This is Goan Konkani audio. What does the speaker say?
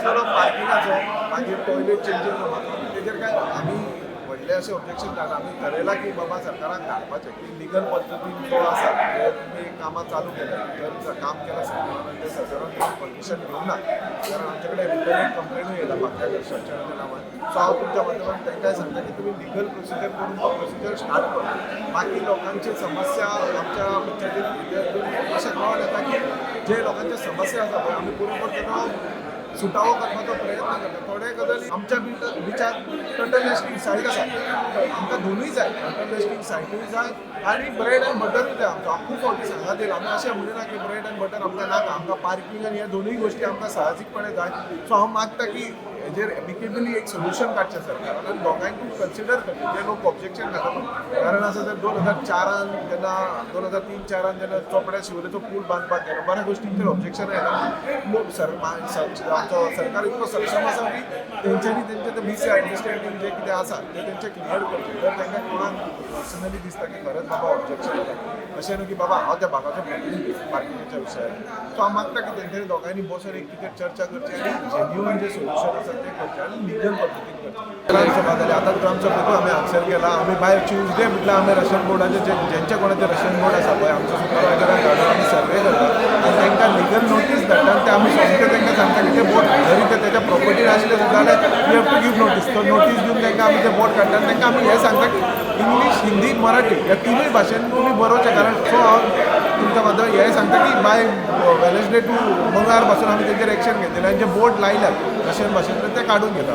जालो पार्किंगाचो, मागीर टॉयलेट चेंजींग रुमाचो, तेजेर काय आमी व्हडलें अशें ऑब्जेक्शन घालना. आमी थरयलां की बाबा सरकाराक धाडपाचें की लिगल पद्दतीन जो आसा ते तुमी कामां चालू केल्या, जर काम केलां सरकारान, ते सरकारान परमिशन घेवंक ना, कारण आमचे कडेन रिटर्न कंप्लेनूय येयला बाकी स्ट्रक्चराच्या नांवान. सो हांव तुमच्या माध्यमांत तांकांय सांगता की तुमी लिगल प्रोसिजर करून तो प्रोसिजर स्टार्ट करा. बाकी लोकांची समस्या आमच्या पंचायतीन अशें कळोन येता की जे लोकांच्यो समस्या आसा पळय, आमी बरोबर तेका सुटावो करपाचो प्रयत्न करता. थोडे गजाली आमच्या बिचार टर्टल नेस्टिंग सायट आसा, आमकां दोनूय जाय. टर्टल नेस्टिंग सायटूय जाय आनी ब्रेड अँड बटरूय जाय. आमचो हांव खूब फावटी सांगत येयला, आमी अशें म्हणिना की ब्रेड अँड बटर आमकां नाका. आमकां पार्किंग आनी ह्या दोनूय गोश्टी आमकां साहजीकपणे जाय. सो हांव मागता की हेजेर एमिकेबली एक सोल्युशन काडचें सरकारान आनी दोगांयकूय कन्सिडर करचें जे लोक ऑब्जेक्शन घालता पळय. कारण आसा जर 2004न जेन्ना, 2003-4न जेन्ना चोपड्या शिवोलेचो पूल बांदपाक गेलो, बऱ्या गोश्टींचेर ऑब्जेक्शन आयला. लोक सर आमचो सरकार इतको सक्षम आसा की तेंच्यांनी तेंचे ते मिसअंडरस्टँडींग जे कितें आसा ते तेंचे क्लियर करचें. जर तांकां कोणाक पर्सनली दिसता की खरेंच बाबा ऑब्जेक्शन येता, अशें न्हू की बाबा हांव त्या भागाचो प्रतिनिधी पार्किंगाच्या विशयार, सो हांव मागता की तेंच्यांनी दोगांयनी बसून एक कितें चर्चा करची आनी जेन्युअन जे सोल्युशन आसा तें करचें आनी लिगल पद्दतीन करचें. ग्रामसभा जाली, आतां ग्रामसभेकूय आमी आन्सर केला. आमी बाय ट्युजडे म्हटल्यार आमी रेशन बोर्डाचे जे जेंच्या कोणाचे रेशन बोर्ड आसा पळय, आमच्या सुपरवायजराक धाडून आमी सर्वे करता आनी तांकां लिगल नोटीस धाडटा आनी ते आमी सोमते तांकां सांगता की ते बोर्ड जरी ते तेच्या प्रॉपर्टीर आसले सुद्दां जाल्यार you have to give notice. तो नोटीस दिवन तांकां आमी ते बोर्ड काडटा आनी तांकां आमी हें सांगता की इंग्लीश, हिंदी, मराठी ह्या तिनूय भाशेन तुमी बरोवचें. कारण सो हांव तुमच्या माध्यमात हें सांगता की बाय वेनसडे टू मंगळार पासून आमी तेंचेर एक्शन घेतले आनी जे बोर्ड लायल्यात रशियन भाशेंतले ते काडून घेता.